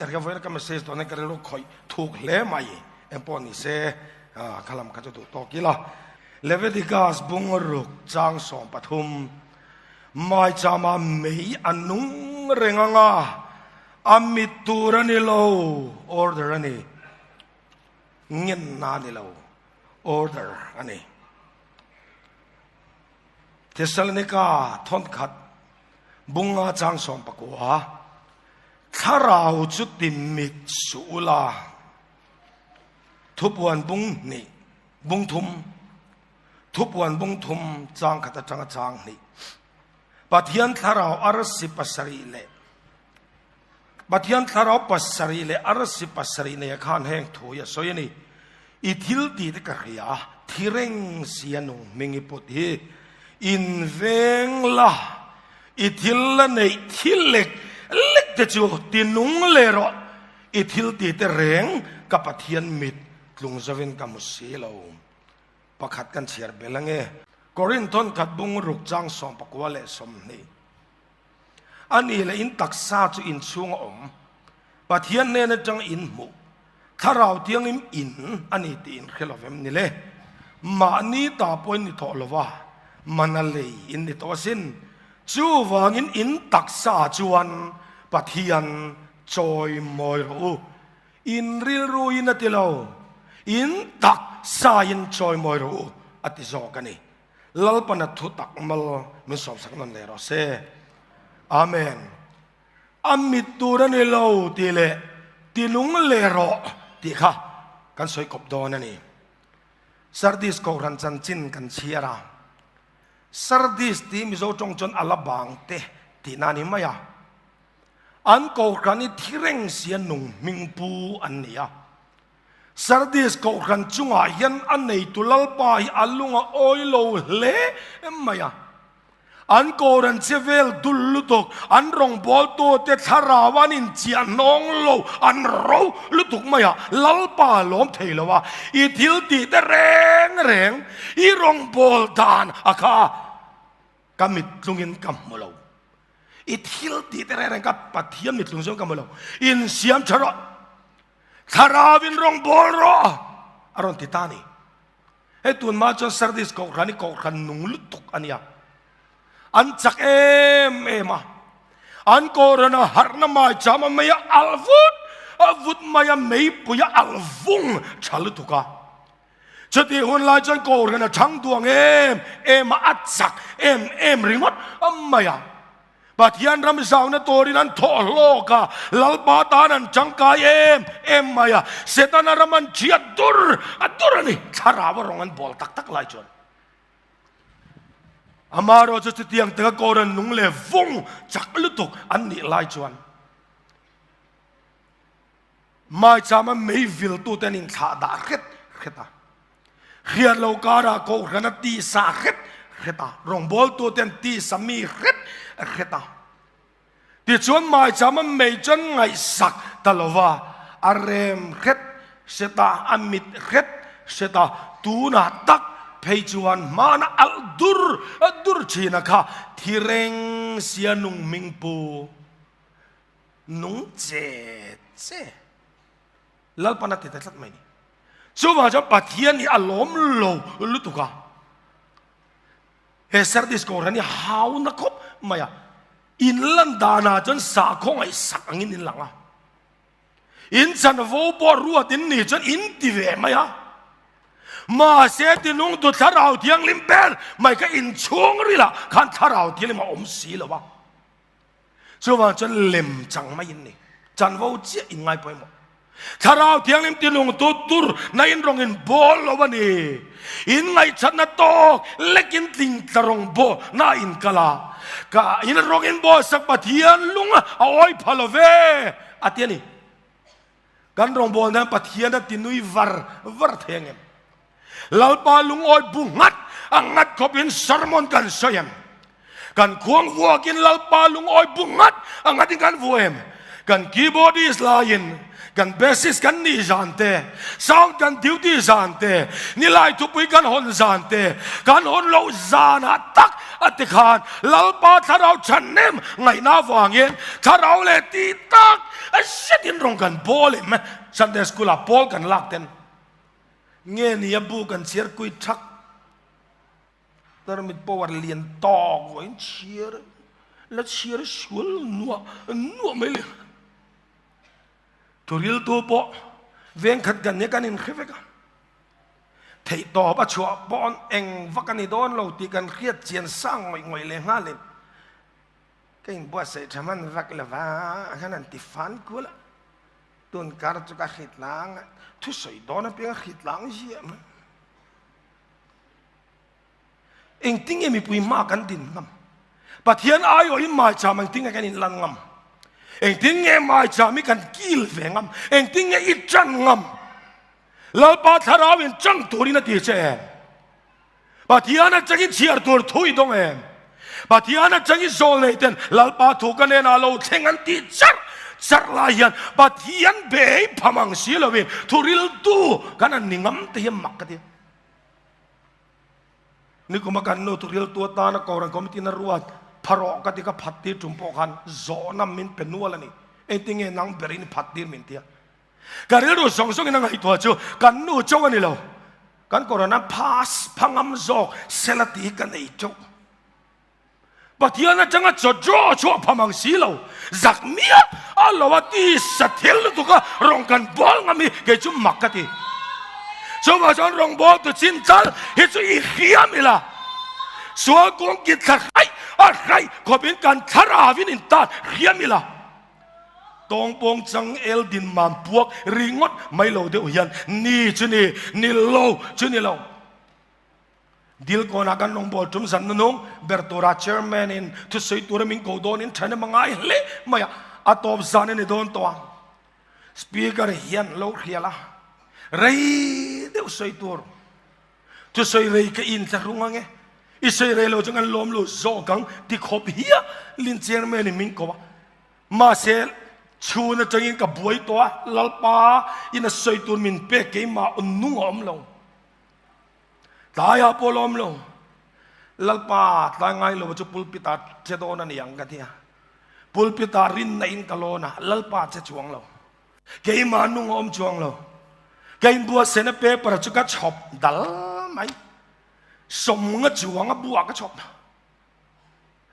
Ka vawiin ka message dawn in ka rilru khawih thuk hle mai eng pawh ni se ka lam kha chu duh tawk ila. Leviticus bung ruk chang 13 Maichama mei a nung reng anga a mit tur a ni lo order a ni ngenna a ni lo order a ni. Thessalonika thawnkhat bunga chang 19 Thlarau chu ti mit suh ula, thupuan bung hnih, bung thum, thupuan bung thum chang khat atanga chang hnih. Pathian thlarau arsi pasarih leh Pathian thlarau pasarih leh arsi pasarih nei khan heng thu hi a sawi a ni. I thil tih te ka hria, thi reng si a nung hming i put hi. In veng la, i thil la neih thil lek lek te chu ti nung leh rawh. I thil tih te reng ka Pathian mit tlung zovin ka hmu si lo. Pakhat kan chhiar bel ange. Korinthon khat bung ruk chang 19 leh 20. A nih leh in taksa chu in chhung a awm. Pathian hnen atang in hmuh. Thlarau tiangin in a ni tih in hre lovem ni le. Mahni ta pawh in ni tawh lova, mana lei in ni tawh asin. Chuvangin in taksa chuan Pathian chawi mawi rawh u. In rilru in a ti lo, in taksa in chawi mawi rawh u a ti zawk a ni. Lalpana thu tak mal min sawmsak nawn leh rawh se. Amen. A mit tur a ni lo tih leh ti nung leh rawh tih kha kan sawi kawp dawn a ni. Sardis Kohhran chanchin kan chhiar a. Sardis tih Mizo tawng chuan a la bang te tihna a ni mai a. An Kohhran hi thi reng sia nung hming pu an ni a. Sardis Kohhran chungah hian a neitu Lalpa hi a lung a awi lo hle mai a. An Kohhran che vel dul lutuk, an rawngbawltute thlarau an inchiah hnawng lo, an ro lutuk mai a, Lalpa a lawm thei lo a, i thil tih te reng reng, i rawngbâwl dan a kha ka mittlungin ka hmu lo. I thil tih te reng reng ka Pathian mittlung zawng ka hmu lo. Insiam tha rawh. Thlarauin rawngbâwl rawh a rawn ti ta a ni. Hei tun hma chuan Sardis Kohhran hi Kohhran nung lutuk a nia. An chak em em a. An Kohhrana harhna mai cham a mei a alh vut a vut mai a meipui a alh vung tha lutuk a. Chutih hun lai chuan Kohhran a thang duang em em a, a chak em em ringawt mai a. Pathian ram zauna turin an thawh hlawk a, Lalpa tan an tangkai em em mai a, Setana ram an thiat dur a dur a ni. Thlarau a rawng an bawl tak tak lai chuan amaherawh chu chutiang taka Koran nung leh vung chak lutuk an nih lai chuan maichama mei viltute an inthlah dah hret hret a. Hriat lo karah Kohhran a tisa hret hret a, rawngbawltute an tisa mi hret hret a. Tichuan maicham a mei chuan ngaihsak ta lo va, a rem hret hret a, a mit hret hret a, tunah tak phei chuan hmana alh dur dur thin a kha thi reng sia nung hming pu nung che che. Lalpan a ti ta tlat mai ni. Chuvang chuan Pathian hi a lawm lo lutuk a. He Sardis Kohhran hi hauna khawp mai a. In lan danah chuan sakhaw ngaihsak angin in lang a. In chanvo pawh ruat in nih chuan in ti ve mai a. Mahse tinungtu thlarau thianghlim ber mai kha inchhung rilah khan thlarau thianghlim a awm si lo a. Chuvang chuan lem chang mai in ni. Chanvo chiah in ngai pawimawh. Thlarau Thianghlim tinung tu tur na in rawng in bawl lo a ni. In ngaihchatna tawk lek in tling tla rawng bawl na in kal a. Ka in rawng in bawl sak Pathian lung a awi pha lo ve a ti a ni. Kan rawng bawl nan Pathian a tinui var var thei ang em? Lalpa lungawi bu nghat a nghat khawpin sermon kan sawi em? Kan khuang vuakin Lalpa lungawi bu nghat a nghatin kan vu em? Kan keyboardist laiin kan bassist kan nih zan te, sound kan duty zan te, nilai thupui kan hawn zan te, kan hawn loh zanah tak a ti khan Lalpa thlarau chhannem ngaihna avangin thlarau leh tih tak a zetin rawng kan bawl em? Sunday school ah pawl kan lak ten nge ni a bu kan chhiar kui thak Tarmit power lian tawk vawiin chhiar la chhiar sual nuah nuah mai le. Thuriltu pawh veng khat kan nia kan inhre vek a. Theih tawp a chhuah paw'n eng vak a ni dawn lo tih kan hriat chian sang ngawih ngawih leh nghalin ka inbuatsaih tha hman vak lo va, khan an ti fan kual a. Tun kar chu ka hrit lang a, thusawi dawn apiang a hrit lang ziah mai. Engtin nge mipui hma kan din ngam? Pathian aiawhin maicham engtin nge kan inlan ngam? Engtin nge maicham hi kan kil ve ngam? Engtin nge i ṭan ngam? Lalpa thlarauin ṭang turin a ti che em? Pathian atangin chhiar tur thu i dawng em? Pathian atangin zawl nei ten Lalpa thu ka hnenah lo thleng an tih charh charh lai hian Pathian bei pham ang si lovin thu riltu kan an ni ngam te hi mak ka ti. Nikuma kan nu thuriltu atana Kohhran Committee na ruat pharawh ka ti ka phat tir tum pawh khan zawhna min pe nual a ni. Engtinge nang berin i phat tir min tia. Ka rilru zawng zawngin a ngaihtuah chu kan nu chauh a ni lo. Kan Kohhran an phas phangam zawk sela tih hi ka nei teuh. Pathian atanga chaw draw chhuah pham ang si lo, zak miah a lo a ti sa thil lutuk a rawng kan bawl ngam hi kei chu mak ka ti. Chuvang chuan rawng bawl tu chin tal hi chu i hriam ila, sual kawng ki thla hraih a hraih khawpin kan thlarauin in tan hriam ila. Tawngpawng chang el din mam puak ringawt mai lo deuh hian ni chu ni, ni lo chu ni lo. Dilkawnah kan rawngbâwl tum zan nunung ber tura Chairman in thusawi tura min ko dawnin ṭhahnem a ngai hle mai a, a tawp zan a ni dawn tawh a. Speaker hian lo hrial a, rei deuh sawi tur thusawi rei ka inthlahrung ang e, i sawi rei lo chu kan lawm lo zawk ang ti khawp hial in Chairman in min ko a. Mahse, chhun atangin ka buai tawh a, Lalpa in a sawi tur min pek keimah nung a awm lo. Tlaiah pawh lawm lo. Lalpa tlai ngai lo chu pulpit ah che dawn a ni ang ka ti a. Pulpit ah rinna in ka lawn a, Lalpa che chuang lo. Keimah nung a awm chuang lo. Ka inbuatsaihna paper chu ka chhawp dal mai. Sawmnga chuang a buah ka chhawp.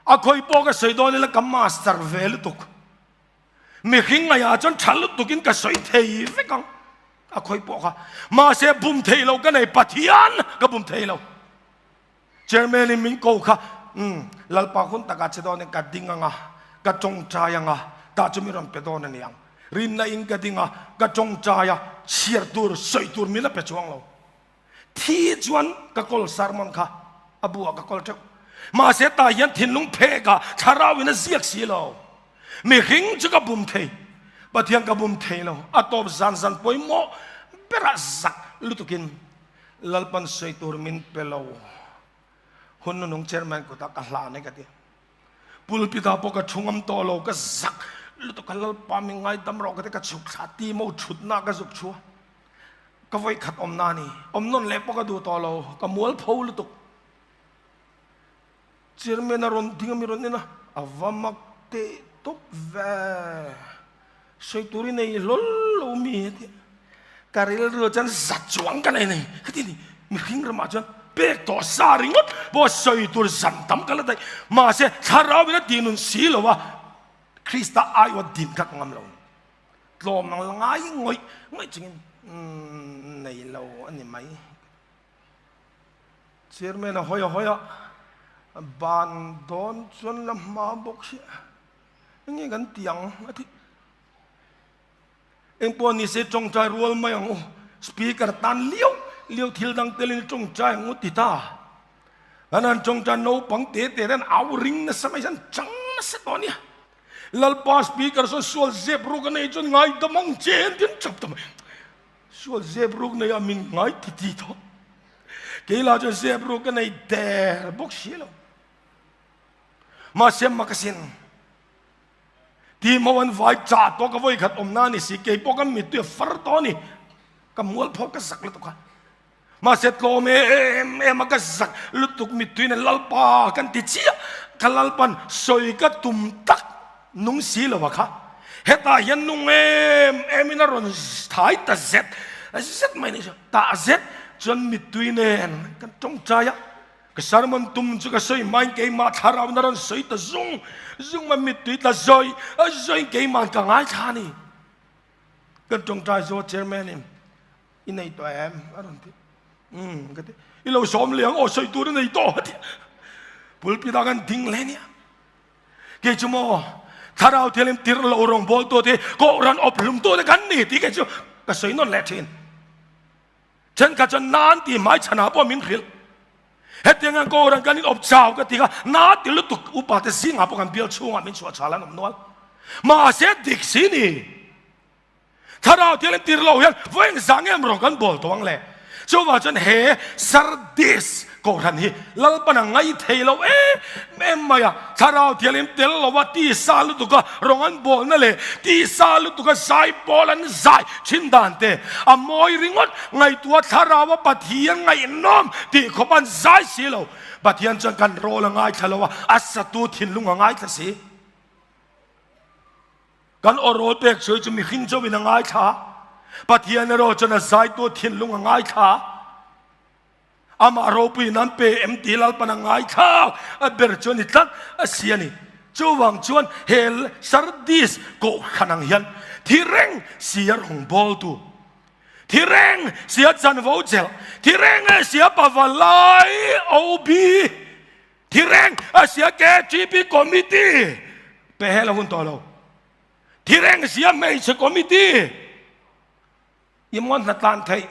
A khawi pawh ka sawi dawn ila ka master ve lutuk. Mihring ngaihah chuan tha lutukin ka sawi thei vek ang a khawi pawh kha. Mahse bum thei lo ka nei Pathian ka bum thei lo. Chairman in min ko kha umm Lalpa hun takah che dawnin ka ding ang a, ka tawngtai ang a, tah chu min rawn pe dawn a ni ang. Rinna in ka ding a, ka tawngtai a, chhiar tur, sawi tur min la pe chuang lo. Thi chuan ka kawl sermon kha a bu ah ka kawl teuh. Mahse tah hian thinlung phek ah thlarau in a ziak si lo. Mihring chu ka bum thei, Pathian ka bum thei lo. A tawp zan zan pawimawh berah zak lutukin Lalpan sawi tur min pe lo. Hun nunung chairman kutah ka hlan e ka ti. Pulpit ah pawh ka thu ngam tawh lo, ka zak lutuk a Lalpa min ngaidam rawh ka ti, ka chhuk thla ti maw thutna ka zuk chhuah. Ka vawi khat awm na ni. Awm nawn leh pawh ka duh tawh lo. Ka mual pho lutuk. Chairman a rawn ding a mi rawn en a, a va mak teh tawp ve. Sawi tur i nei hlawl lo mi heti. Ka rilru chuan za chuang ka nei nei. Heti ni mihring ramah chuan pek tawh sa ringawt pawh sawi tur zan tam ka la daih. Mahse thlarau in a tih nun si lo a, Krista aiawh din kha ka ngam lo. Tlawm ang la ngai ngawih ngawih chungin nei lo a ni mai. Chairman a hawi a hawi a, ban dawn chuan la hma bawk hi enge kan ti ang a ti. Engpawh ni se tawngtai rual mai ang u, speaker tan liau liau thil dang telin tawngtai ang u ti ta. An han tawngtai naupang te te te an au ring nasa mai hian chang nasa tawh a nia. Lalpa speaker sawn sual zep ruk a nei chuan ngaidam ang che an ti an chap ta mai. Sual zep ruk nei a min ngai ti ti tawh. Kei lah chuan zep ruk a nei der bawk si lo. Mahse makasin. Team ho an vai chah tawh ka vawi khat awmna a ni si, kei pawh ka mittui a far tawh a ni. Ka mual phawk ka zak lutuk a. Mahse tlawm em em a ka zak lutuk mittui nen Lalpa kan ti chiah, ka Lalpan sawi ka tum tak nung si lo a kha. Hetah hian nung em em in a rawn thai ta zet zet mai ni chu. Tah zet chuan mittui nen kan tawngtai a. Ka sermon tum chu ka sawi hmain keimah thlarau na rawn sawi ta zung zung mai mittui tla zawi zawiin keimah ka ngaithla a ni. Kan tawngtai zawh chairman in i nei tawh em a rawn ti. Umm ka ti. I lo sawm leh ang aw sawi tur a nei tawh a ti. Pulpit ah kan ding hle nia. Kei chu maw thlarau thianghlim tirh loh rawngbawl tu te kohhran awp hlum tu te kan ni tih kei chu ka sawi nawn leh thin. Thenkhat chuan na an ti hmai chhanah pawh min hrilh. Hetiang hian Kohhran kan inawp chau ka ti kha na ti lutuk upa te zingah pawh kan bial chhungah min chhuah chhal an awm nual. Mahse dik si ni. Thlarau thianghlim tir lo hian vawi engzah nge rawng kan bawl tawh ang le? Chuvang chuan he Sardis Kohhran hi Lalpan a ngai thei lo em em mai a, Thlarau Thianghlim tel lo a tisa lutuk a rawng an bawlna leh tisa lutuk a zai pawl an zai thin dan te a mawi ringawt ngaihtuah Thlarau a Pathian ngaihnawm tih khawp an zai si lo. Pathian chuan kan rawl a ngaithla lo a, a satu thinlung a ngaithla si. Kan aw rawl pek sawi chu mihring chauhin a ngaithla, Pathian erawh chuan a zaitu thinlung a ngaithla. Amah ropuiin an pe em tih Lalpan a ngaithlak a ber chu a ni tlat a si a ni. Chuvang chuan he Sardis kohhran ang hian thi reng si a rawngbawltu, thi reng si a chanvo chelh, thi reng si a pavalai OB, thi reng si a KTP Committee pe hel a hun tawh lo. Thi reng si a hmeichhe committee i mawn hnatlan theih.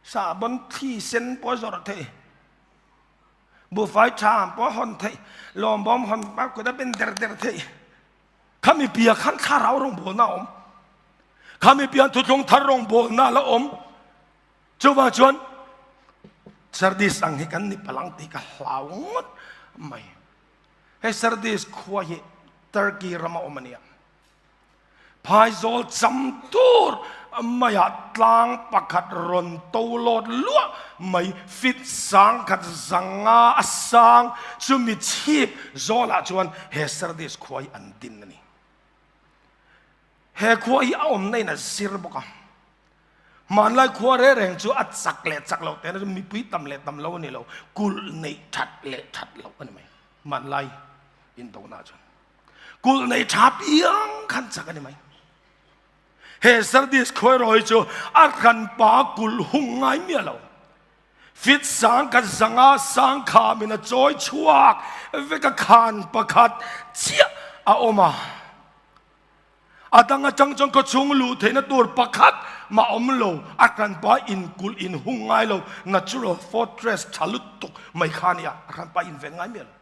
Sahbawn thli sen pawh a zawrh theih, buhfai tha pawh a hawn theih, lawmbawm hawn a kut a ben der der theih. Khami piah khan thlarau rawngbawlna a awm. Khami piah thuthlung thar rawngbawlna a la awm. Chuvang chuan Sardis ang hi kan ni palang tih ka hlau ngawt mai. Hei Sardis khua hi Turkey rama awm a nia. Phaizawl cham tur maiah tlang pakhat rawn to lawt luah mai fit sangkhat zanga a sang chumi chhip zawlah chuan he Sardis khua hi an din a ni. He khua hi a awmna in a zir bawk a. Hmanlai khua reng reng chu a chak leh chak loh tehna chu mipui tam leh tam lo a ni lo, kulh neih that leh that loh a ni mai. Hmanlai indona chuan. Kulh nei tha piang khan chak a ni mai. He Sardis khuairawi chu a hranpa kulh hung ngai miah lo. Fit sang khat zanga sang kham in a chawi chhuak vek a khan pakhat chiah a awm a. A dang atang chuan khawchhung luh theihna tur pakhat mah awm lo, a hranpa in kulh in hung ngai lo, natural fortress tha lutuk mai kha a ni a, a hranpa in ven ngai miah lo.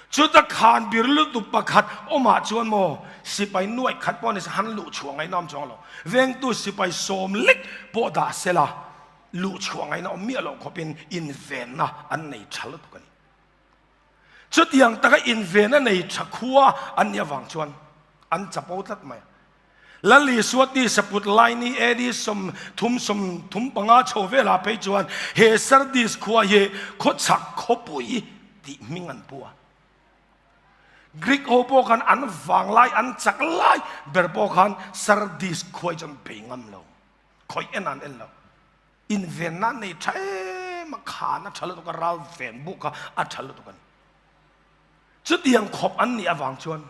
Chuta khan bir lutuk pakhat awmah chuan maw sipai nuaih khat pawh ni se han luh chhuah ngaihna awm chuang lo. Vengtu sipai sawm lek pawh dah sela luh chhuah ngaihna awm miah loh khawpin invenna an nei tha lutuk a ni. Chutiang taka invenna nei tha khua an nih avang chuan an chapo tlat mai a. Lal Isua tisa put lai ni AD 30 35 chho velah phei chuan he Sardis khua hi khawchhak khawpui tih hming an pu a. Greek ho pawh khan an vang lai, an chak lai ber pawh khan Sardis khua hi chuan bei ngam lo, khawih en an en lo. Invenna an nei tha em a, khan a tha lutuk a, ral ven buk kha a tha lutuk a ni. Chutiang khawp an nih avang chuan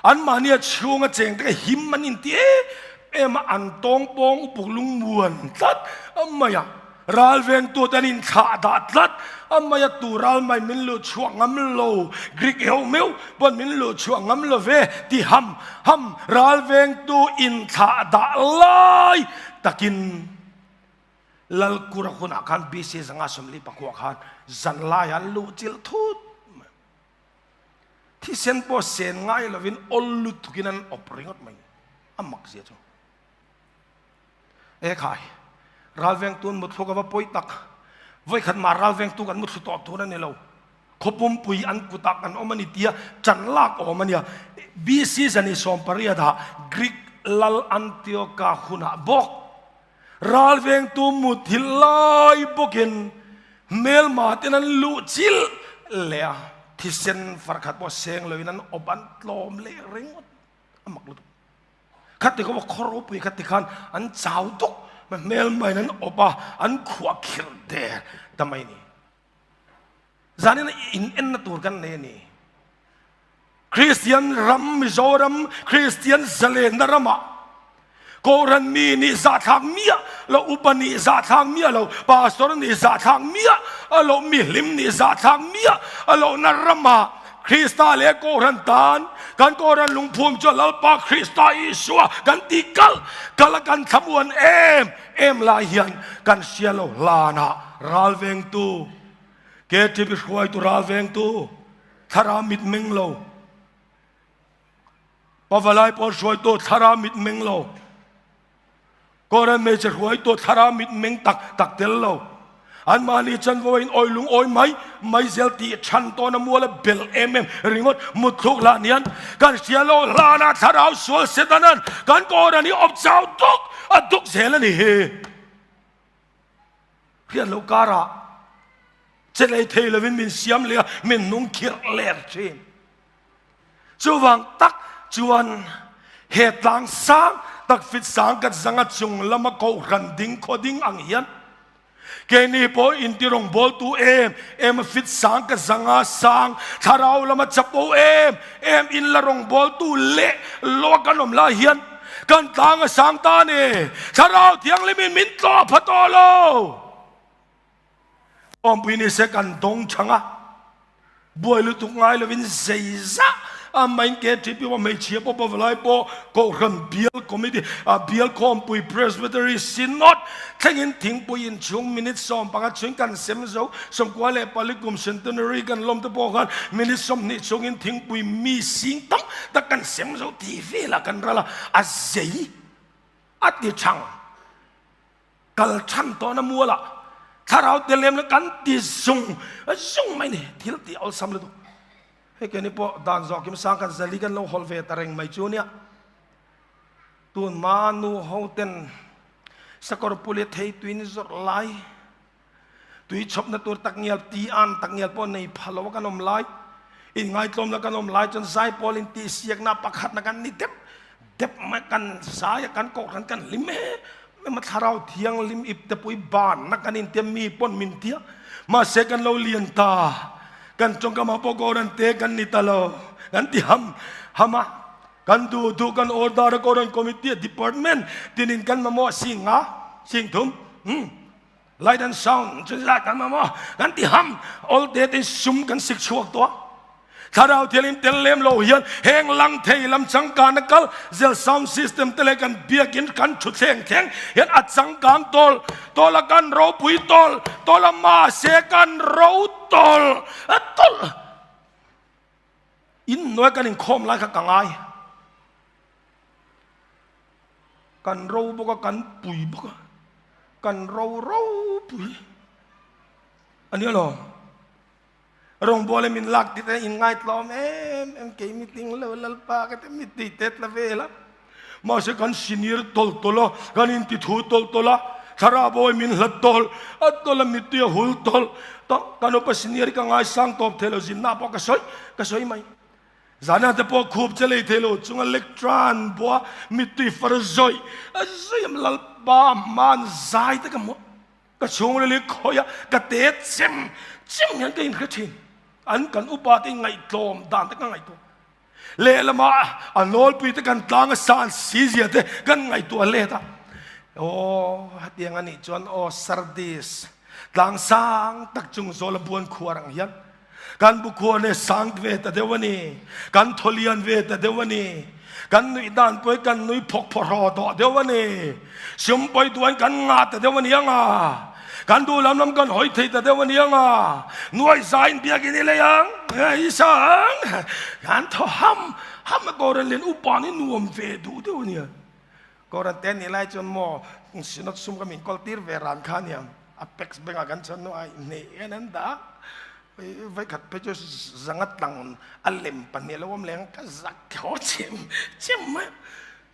Anmahni a chhung a cheng te kha him an inti em em a, an tawng pawng upuk lungmuan tlat a mai a, ral vengtu te an inthlah dah tlat a mai a, tu ral mai min luh chhuah ngam lo, Greek ho meuh pawn min luh chhuah ngam lo ve ti ham ham ral vengtu inthlah dah lai takin Lalkura hunah khan BC 544 khan zanlai an luh chilh thut mai. Thisen pawh sen ngai lovin awl lutukin an awp ringawt mai a mak zia chu. E khai, ralvengtu an muthluk a va pawi tak. Vawikhat mah ralvengtu kan muthlu tawh tur a ni lo. Khawpumpui an kutah kan awm a ni tia ṭan lak awm a nia. BC 118 ah Greek lal Antioka hunah bawk ralvengtu muthilh lai bawkin hmelma ten an luh chilh leh a, thisen farkhat pawh seng loin an awp an tlawm leh ringawt a mak lutuk. Khati khaw khaw ropui khati khan an chau tuk hmelma in an awp a, an khuah khirh der ta mai ni. Zanin in enna tur kan nei a ni. Kristian ram Mizoram Kristian zalenna ramah Kohhran mi nih zahthlak miah lo, upa nih zahthlak miah lo, pastor nih zahthlak miah lo, mihlim nih zahthlak miah lohna ramah Krista leh Kohhran tan kan Kohhran lungphum chu Lalpa Krista Isua kan ti kal kal a kan thlamuan em em lai hian kan hria lo hlanah ralvengtu KTP hruaitu ralvengtu thlarau mitmeng lo pavalai pawl hruaitu thlarau mitmeng lo Kohhran hmeichhe hruaitu thlarau mitmeng tak tak tel lo anmahni chanvo in awi lung awi mai mai zel tih chhan tawn a mual a bel em em ringawt mutthluk hlan hian kan hria lo hlanah thlarau sual Setanan kan Kohhran hi awp chau duk a duk zel a ni hi. Hriat loh karah che lei thei lovin min siam leh a, min nung khirh ler thin. Chuvang tak chuan he tlang sang tak fit sang kat zanga chung lama kohhran ding khaw ding ang hian keini pawh inti rawngbawltu em em a fit sang ka zanga sang thlarau lama chapo em em in la rawngbawltu leh lawk kan awm lai hian Kan tlang a sang ta a ni. Thlarau Thianghlimin min tlawh pha tawh lo. Awmpui ni se kan dawng chang a, buai lutuk ngai lovin zei zah a main KTP pawh hmeichhia pawh pavalai pawh Kohhran Bial Committee a Bial Khawmpui Presbytery Synod thlengin thingpui inchhung minute 15 chhungin kan sem zo 94 kum Centenary kan lawm te pawh khan minute 20 chhungin thingpui mi sing tam tak kan sem zo tih velah kan ral a, a zei a ti thang kal than tawhna mualah thlarau te lem kan ti zung zung mai ni thil tih awlsam lutuk hei keini pawh dan zawh kim sang kan zali kan lo hawl ve ta reng mai chu nia tun ma nu ho ten sakawr puli thei tuin zawrh lai Tui chhawpna tur takngial, ti an takngial pawh nei pha lo a kan awm lai, inngaitlawm la kan awm lai chuan zaipawl in tihsiakna pakhatna kan ni dep dep mai kan zai a kan kohhran kan hlim em em a thlarau thianghlim iptepui banna kan intia mi pawn min tia mahse kan lo lian ta kan tawngkamah pawh kohhran te kan ni ta lo kan ti ham ham a kan duh duh kan order a kohhran committee department tinin kan mamawh sing nga sing thum umm. Light and sound chu zat kan mamawh kan ti ham awl te te sum kan sik chhuak tawh thlarau thianghlim tel lem lo hian heng lang thei lam changkan a kal zel sound system te leh kan biakin kan thu thleng thleng hian a changkang tawl tawl a kan ropui tawl tawl a mahse kan ro tawl a tawl in hnuai kan inkhawm lai kha ka ngai Kan ro bawk a, kan pui bawk a, kan ro ropui a ni alawm. Rawngbawla min lak tir a inngaihtlawm em em kei meeting lo Lalpa ka ti mittui te tla vel a. Mahse kan senior tawlh tawlh a, kan intithu tawlh tawlh a, thlarau bawi min hlat tawlh a tawlh a mittui a hul tawlh tawlh. Kan upa senior hi ka ngaisang tawp thei lo zinna pawh ka sawi ka sawi mai. Zana te pawh khup che lei thei lo chunga lectran bua mittui far zawih a zawih am Lalpa hman zai te ka hmuh ka chhungril hi khawi a ka te chem chem hian ka inhre thin an kan upa te ngaihtlawm dan te ka ngaihtuah lehlamah a nawlpui te kan tlang a san si zia te kan ngaihtuah let a aw hetiang anih chuan aw Sardis tlang sang tak chung zawl a buan khuar ang hian Kan bukhuan e sang ve ta deuh a ni. Kan thawlian ve ta deuh a ni. Kan nuih dan pawh hi kan nui phawk phawhraw tawh deuh a ni. Sum pawi duan kan ngah ta deuh a ni ang a. Kan duh lam lam kan hawi thei ta deuh a ni ang a. Nuai zain biakin i lei ang, i sa ang. Kan thaw ham ham a Kohhran lian upa nih nuam ve duh deuh a nia. Kohhran te nih lai chuan maw Synod sum kha min kawl tir ve ran kha a niang. Apex Bank ah kan chhan hnuah inneih hian an dah. Vaikhat phei chu zanga tlang a lem pahnih a lo awm leh ang ka zak thaw chem chem mai a.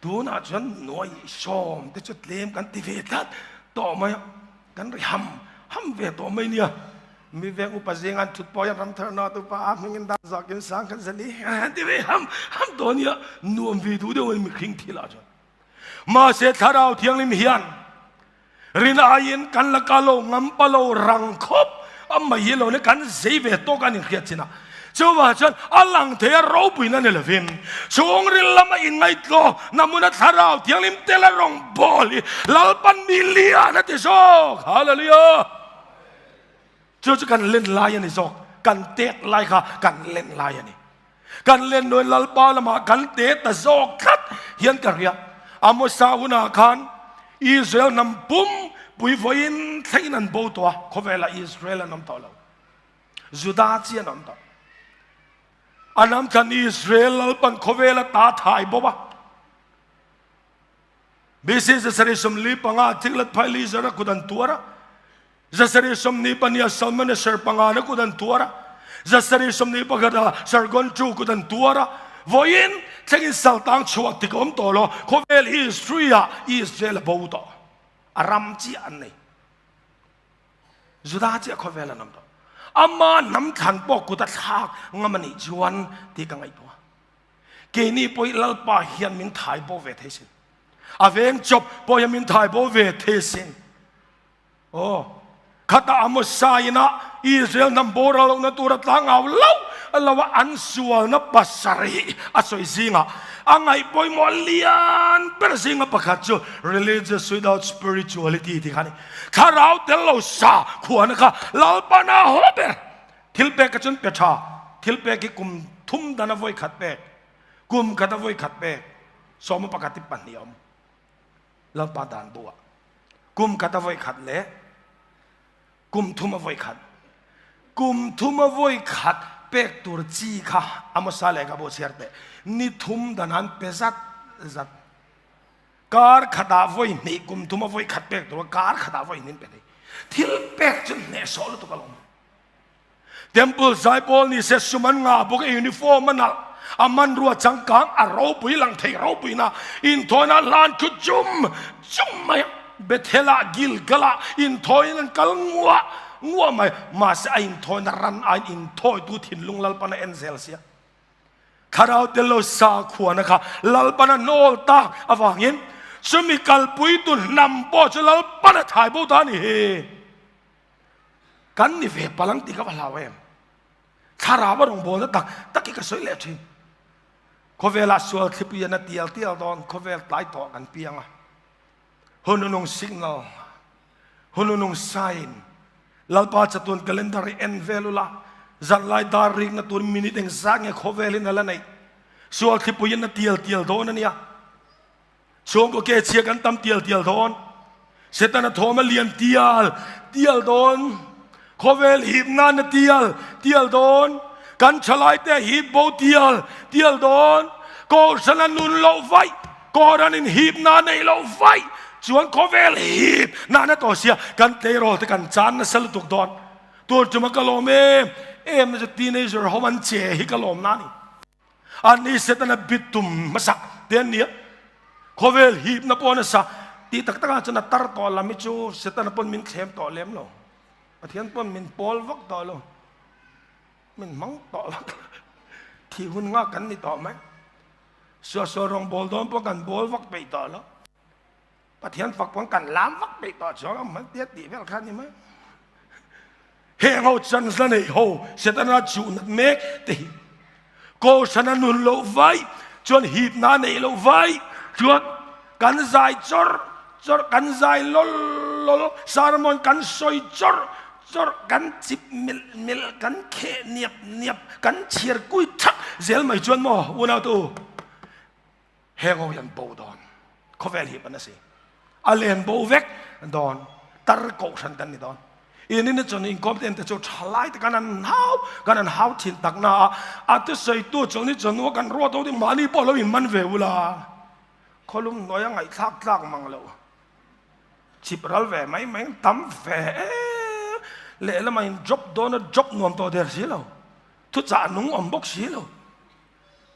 Tunah chuan nuai sawm te chu tlem kan ti ve tlat tawh mai a, kan ri ham ham ve tawh mai nia. Mi veng upa zinga an thut pawh hian ramtharna tupa a hmingin dan zakin sang khat zali an ti ve ham ham tawh nia. Nuam ve duh deuh a ni mihring thilah chuan. Mahse Thlarau Thianghlim hian rin aiin kan la ka lo ngam pa lo rang khawp a mai hi lo ni kan zei ve tawk a ni hriat chin a. Chuvang chuan a lang thei a ropuina ni lovin chhungril lama inngaihtlawh namuna Thlarau Thianghlim tel a rawn bawl hi Lalpan mi lian a ti zawk. Hallelujah! Chu chu kan len lai a ni zawk. Kan tek lai kha kan len lai a ni. Kan len nuin Lalpa lamah kan te ta zawk tlat hian ka hria. Amosa hunah khan Israel hnam pum pui vawiin thlengin an bo tawh a, khawvelah Israel an awm tawh lo. Juda chi an awm tawh. A hnam thlan Israel Lalpan khawvela ta thai bo a. BC 745 Tiglath-Pileser a kut an tuar a. 722 Salmaneser pangana kut an tuar a. 721 ah Sargon II kut an tuar a. Vawiin thlengin saltang chhuak tik a awm tawh lo. Khawvel history ah Israel a bo tawh. A ram chiah an nei. Juda chiah khawvel an awm tawh. Ama hnam thlan pawh kut a thlak ngam a nih chuan tih ka ngaihtuah. Keini pawh Lalpa hian min thai bo ve thei sin. A veng chawp pawh hian min thai bo ve thei sin. Aw, khata Amosa ina Israel hnam boral lohna tura tlang au lo lo a an sualna pasarih a sawi zingah a ngaih pawimawh lian ber zinga pakhat chu religious without spirituality tih kha a ni. Thlarau tel lo sa khuana kha Lalpana haw ber. Thil pek ka chuan pe tha, thil pek hi kum thum dan a vawi khat pek, kum khat a vawi khat pek, sawma pakhat hi pahnih a awm. Lalpa dan bu ah kum khat a vawi khat leh kum thum a vawi khat. Kum thum a vawi khat pek tur chi kha Amosa lehkhabu chhiar teh ni thum dan an pe zat zat. Kar khatah vawi hnih kum thum a vawi khat pek tur kar khatah vawi hnih an pe thei. Thil pek chu hnehsawh lutuk alawm. Temple zaipawl ni se sum an ngah bawk a uniform a nalh a hmanrua changkang a ropui lang thei ropuina inthawina hlan thu chum chum mai a Bethel ah Gilgal ah inthawiin an kal nguah nguah mai mahse a inthawina ran aiin inthawitu thinlung Lalpan a en zel sia Thlarau tel lo sakhuana kha Lalpan a nawl tak avangin chumi kalpuitu hnam pawh chu Lalpan a thai bo ta a ni hi. Kan ni ve palang tih ka va hlau em? Thlarau a rawngbawlna tak tak hi ka sawi leh thin. Khawvelah sual thlipui an a tial tial dawn, khawvel tlai tawh kan piang a. Hununung signal, hununung sign, Lalpa chatuan calendar hi en vel ula, zanlai dar rikna tur minute engzat nge khawvelin a la neih? Sual thlipui in a tial tial dawn a nia. Chhungkaw ke chhia kan tam tial tial dawn. Setana thawm a lian tial tial dawn. Khawvel hip nan a tial tial dawn. Kan thalai te hip bo tial tial dawn. Kohhran a nun loh vaih, Kohhran in hip na neih loh vaih chuan khawvel hip nan a tawh sia kan tleirawl te kan chan nasa lutuk dawn. Tur tuma ka lawm em em na chu teenager ho an che hi ka lawm na a ni. An ni Setana bit tum hmasak te an ni a, khawvel hipna pawh nasa tih tak takah chuan a tar tawh lam hi chu Setana pawn min thlem tawh lem lo, Pathian pawn min pawl vak tawh lo, min hmang tawh vak lo, thih hun nghak kan ni tawh mai. Suahsual rawngbawl dawn pawh kan bawl vak peih tawh lo. Pathian fak pawn kan lam vak peih tawh chuang a hman tia tih vel kha ni mai. Heng ho chance la nei ho Setana chuh nat mek te hi Kohhrana nun loh vai chuan hipna neih loh vai chuan kan zai chawr chawr kan zai lawl lawl sermon kan sawi chawr chawr kan chip milh milh kan kheh niap niap kan chhiar kui thak zel mai chuan maw unau te u Heng ho hian bo dawn khawvel hi pan a si. A len bo vek dawn tar kohhran kan ni dawn. In in chuan inkhawm te te chu thalai te kan an hau kan an hau thin tak na a a thusawitu chuan hi chuan kan ruat ho ding mahni pawh lo in man ve ula khawlum hnuai a ngaihthlak tlak mang lo. Chip ral ve mai mai tam ve e. Lehlamah in drop dawn a drop nuam tawh der si lo. Thuchah nung awm bawk si lo.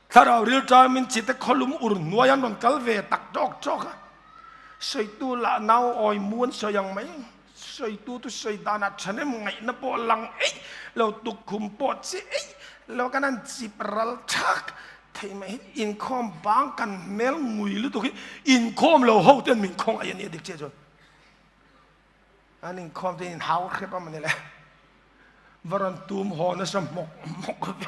Thlarau rilṭam in chite khawlum ur hnuai an rawn kal ve tak ṭawk ṭawk a. Sawitu lah nau awi mu an sawi ang mai. Sawitu chu sawi danah ṭhahnem ngaihna pawh lang eih lo, tukkhum pawh chi eih lo kan han chip ral ṭhak thei mai hi. Inkhawm bang kan hmel ngui lutuk hi inkhawm lo ho ten min khawngaih a nia dik chiah chuan. An inkhawm te in hau hrep a mawni le. Va rawn tum haw nasa hmawk hmawk ve.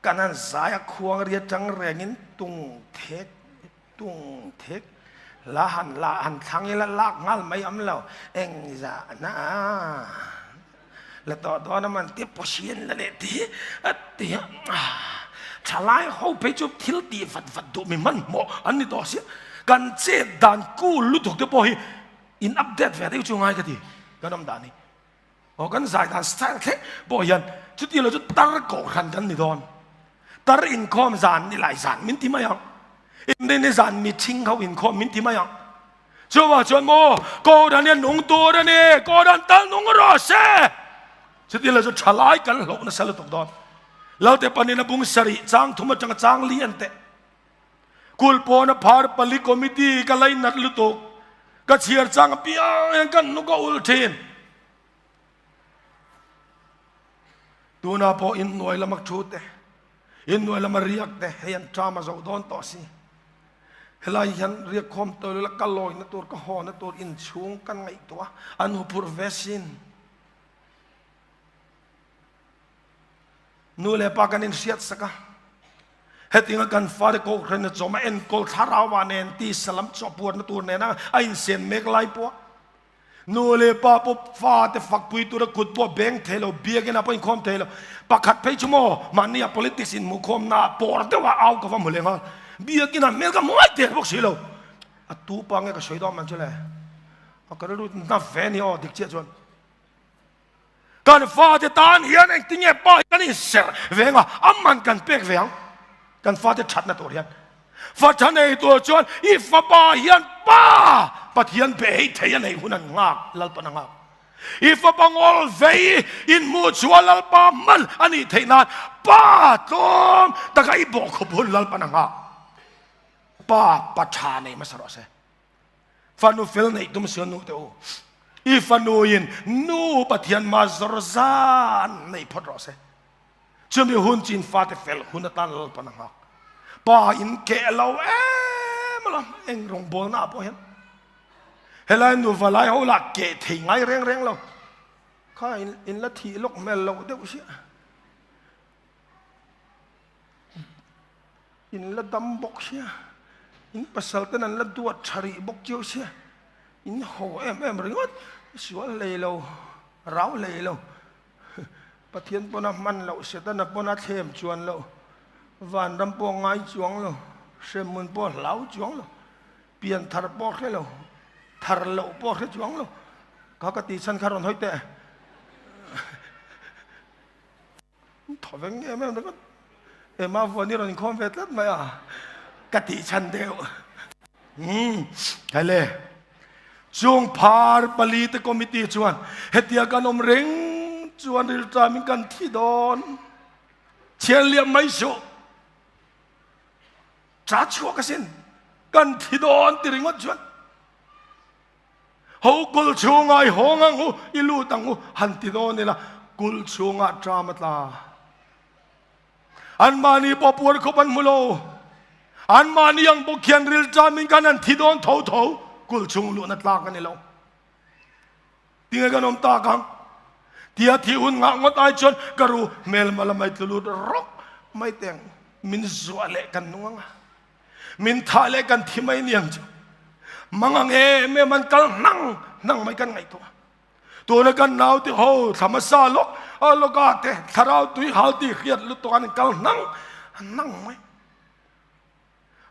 Kan han zai a khuang ri atang rengin tung thek tung thek la han la han thlang ila lak nghal mai am lo eng zah na la tawh dawn a man ti Pasien la leh ti a ti a thalai ho phei chu thil tih vat vat duh mi hmanhmawh an ni tawh sia kan chet dan cool lutuk te pawh hi in update ve deuh chu ngai ka ti kan awm dan hi. Aw kan zai dan style thleng pawh hian chuti lo chu tar kohhran kan ni dawn. Tar inkhawm zan ni lai zan min ti mai ang. Inrinni zan mi thing ho inkhawm min ti mai ang. Chuvang chuan maw kohhran hian nung tur a ni, kohhran tal nung rawh se. Chuti lo chu thalai kan hlauh nasa lutuk dawn. Lalte panin a bung sarih chang thum atanga chang li an teh. Kulhpawna phar pali committee ka lainat lutuk. Ka chhiar chang apiang hian kan hnuk a ul thin. Tuna pawh inhnuai lama thu te, inhnuai lama riak te hei an ṭam a zo dawn tawh si. Helai hian riak khawm tawh lo la ka lawina tur ka hawna tur inchhung kan ngaihtuah a, an huphurh ve sin. Nu leh pa kan inhriat sak a, hetinga kan fate Kohhran a chawm a enkawl thlarau ah nen tisa lam chawhpuarna tur nena a insen mek lai pawh nu leh pa pawh fate fakpui tura kut pawh beng thei lo, biakinn ah pawh inkhawm thei lo. Pakhat phei chu maw mahni ah politics inhmuhkhawm na ah pawr deuh ah au ka va hmu leh nghal. Biakinn ah hmel ka hmu ngai der bawk si lo. A tu pa nge ka sawi dawn man chu le? A ka rilru na ve a ni aw dik chiah chuan. Kan fate tan hian engtinge pa hi kan inserh ve anga a man kan pek ve ang kan fate thatna tur hian. Fa tha nei tur chuan i fapa hian pa Pathian bei thei a nei hun an nghak Lalpan a nghak. I fapa ngawl vei inhmuh chhuah Lalpa man a nih theih nan pa tlawm taka i bawhkhawp hun Lalpan a nghak. Pa pa tha nei hmasa rawh se. Fanu fel neih tum si nu te u. I fanu in nu Pathian ma zawr zan nei phawt rawh se. Chumi hun chin fate fel hun atan Lalpan a nghak. Pa in keh lo em alawm eng rawngbawlna ah pawh hian. Helai nu valai ho lah keh thei ngai reng reng lo. Kha in la thih lawk hmel loh deuh sia. In la dam bawk sia, in pasal ten an la duat tha rih bawk chiau sia, in haw em em ringawt, sual hlei lo, rau hlei lo, Pathian pawn a hman loh, Setana pawn a thlem chuan loh, vanram pawh ngai chuang lo, hremhmun pawh hlau chuang lo, pian thar pawh hre lo, thar loh pawh hre chuang lo, kha ka tih chhan kha rawn hawi teh. Thaw veng em em ringawt. Emma vuan i rawn inkhawm ve tlat mai a, ka tih chhan deuh. Umm, hele. Chung phar pali te committee chuan hetia kan awm reng chuan rilṭam in kan thi dawn. Chhiar liam mai suh. Cha chhuak asin. Kan thi dawn ti ringawt chuan. Ho kulh chhungah i hawng ang u, i lut ang u, han ti dawn ila, kulh chhungah ṭam a tla. Anmahni pawh puar khawp an hmu lo. Anmahni ang bawk hian rilṭamin khan an thi dawn tho tho, kulh chhung luhna tlak a ni lo. Tinge kan awm tak ang? Tia thih hun ngah ngawt ai chuan ka ru hmelma lamai tlu lut rawk mai teng min zuah leh kan nung ang a. Min thah leh kan thi mai niang chu mangang em em an kal hnang hnang mai kan ngaihtuah. Tuna kan naute ho thla hmasa lawk a lawka te thlarau tui hal tih hriat lutuk an kal hnang hnang mai.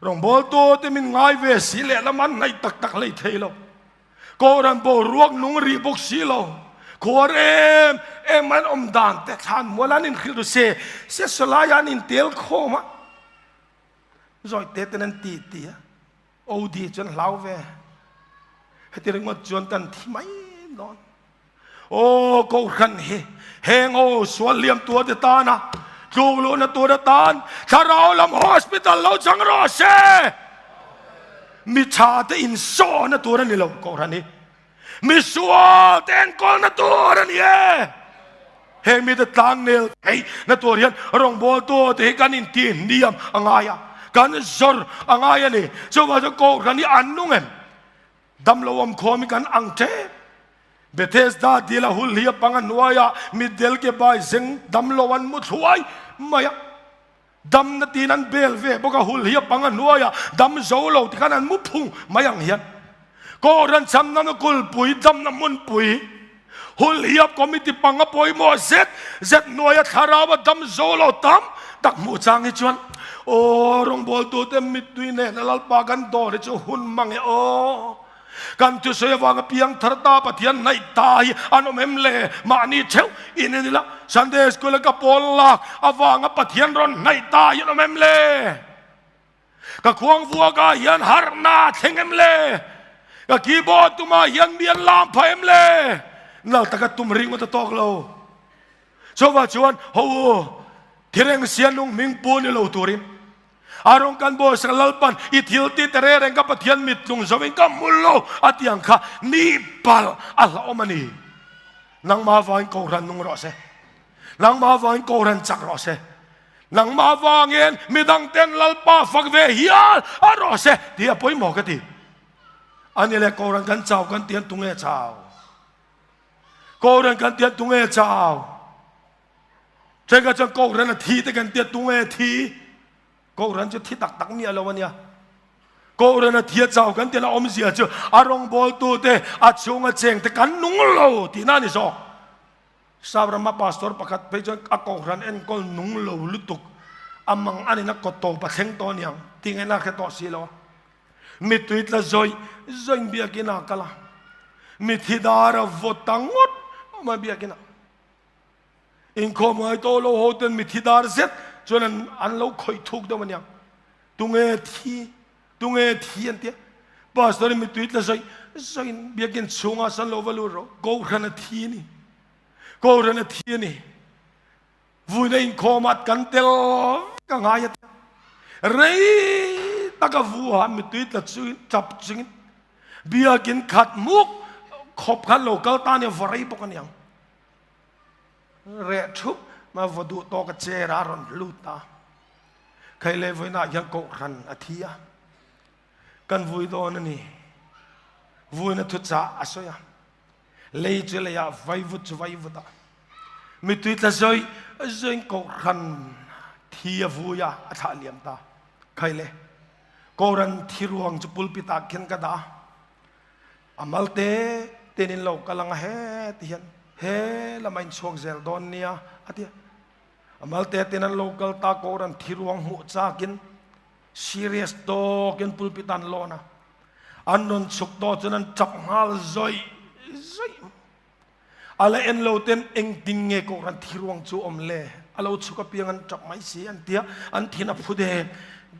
Rawngbawltu te min ngai ve si leh lam an hnaih tak tak hlei thei lo. Kohhran boruak nung rih bawk si lo. Khuar em em an awm dan te thlan mual an inhrilh ru se se sawlai an intel khawm a. Zawi te ten an ti ti a, OD chuan hlau ve. Heti ringawt chuan kan thi mai dawn. Aw Kohhran hi heng ho sual liam tur te tana tluk luhna tur atan thlarau lam hospital lo chang rawh se. Mi tha te insawhna tur a ni lo Kohhran hi. Mi sual te enkawlna tur a ni e. Heng mite tlang nel theih na tur hian rawngbawltu te hi kan inti hniam a ngai a, kan zawr a ngai a ni. Chuvang chuan Kohhran hi an nung em? Damlo awm khawm hi kan ang tep. Bethesda dil a hul hi a pang a hnuaiah mitdel ke bai zeng damlo an mu thluai mai a. Damna tiin an bel ve bawk a, hul hi a pang a hnuaiah dam zo lo tikhan an mu phung mai ang hian. Kohhran chhamna na kulpui damna hmunpui hul hi a committee pang a pawimawh zet zet hnuaia thlarau a dam zo lo tam tak hmuh chang hi chuan aw rawngbawltute mittui nena Lalpa kan dawr hi chu hun mang e aw. Kan thusawi avanga piang thar ta Pathian hnaih ta hi an awm em le? Mahni theuh in en ila Sunday School a ka pawl lak avanga Pathian rawn hnaih ta hi an awm em le? Ka khuang vuakah hian harhna a thleng em le? Ka keyboard tumah hian mi an lam phah em le? Nal taka tum ringawt a tawk lo. Chuvah chuan ho u, thireng sianung hming pu ni lo turin A rawng kan bawisak Lalpan i thil ti te reng reng ka Pathian mit tlung zo in ka hmu lo a ti ang kha ni palh a hlauhawm a ni. Nangmah avangin Kohhran nung rawh se. Nangmah avangin Kohhran chak rawh se. Nangmah avangin midang ten Lalpa fak ve hial a rawh se tih a pawimawh ka ti. Ani leh Kohhran kan chau kan tian tunge chau? Kohhran kan tian tunge chau? Thenkhat chuan Kohhran a thi te kan tia tunge thi? Kohhran chu thi tak tak miah lo a nia. Kohhran a thi a chau kan tia la awmzia chu a rawngbawltu te a chhunga cheng te kan nung lo tihna a ni zawk. Sap rama pastor pakhat phei chuan a Kohhran enkawl nung lo lutuk a mang a nina kawt tawp a thleng tawh aniang tih ngaihna a hre tawh si lo a. Mittui tla zawih zawih biakin a kal a, mithi dar a vaw ta ngawt mai biakin ah. Inkhawm ngai tawh lo ho ten mithi dar zet chuan an an lo khawih thuk deuh aniang. Tunge thi, tunge thi an tia. Pastor in mittui tla zawih zawih in biakin chhungah san lo va lut rawh. Kohhran a thi a ni. Kohhran a thi a ni. Vuina inkhawmah kan tel vek a ngai a tia. Rei taka vuha mittui tla chungin tap chungin biakin khat muk khawp khan lo kal ta ania va rei bawk aniang. Reh thup ma va duh tawk a chair a rawn lut a. Khai leh vawiinah hian kohhran a thi a. Kan vui dawn a ni. Vuina thuchah a sawi a. Lei chu leiah vaivut chu vaivut a. Mittui tla zawih zawiin kohhran thi a vui a, a thlah liam ta. Khai le kohhran thi ruang chu pulpit ah khin ka dah a. A mal te ten in lo kal ang a he ti hian he lama in chhuak zel dawn nia a ti a. A mal te ten an lo kal ta kohhran thi ruang hmuh chakin serious tawkin pulpit an lawn a. An rawn chhuk tawh chuan an tap nghal zawih zawih. A la en lo ten engtin nge Kohhran thiruang chu awm le? A lo chhuk apiang an tap mai si an tia, an thin a phu dep